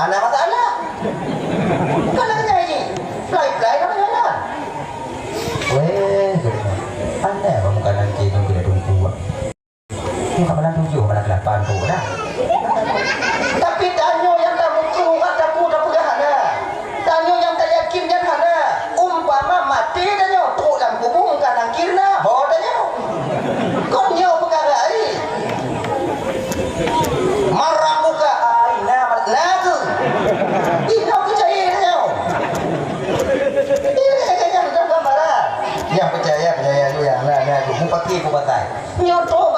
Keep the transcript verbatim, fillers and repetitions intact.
Hana masalah. Bukan lagèe nyan jih. Plai-plai hana masalah. Weh, aneh bak muka nangkir nyoe keuneuk teungku. Nyoe ka malam tujoh, malam lapan tu dah. Tapi tanyoe nyang tamukeue umat tapeugah hana. Tanyoe nyang tayakin nyan hana. Umpama maté tanyoe, trok lam kubu muka nangkir na, ho tanyoe. Kon nyoe peukara ai. Marabbuka, ai, na, na tu. Inoe peucaya nyoe. Ini kayaknya bukan gambaran. Yang percaya, percaya juga. Nah, nah, tu. Mupaki, mupakai. Nyoe trok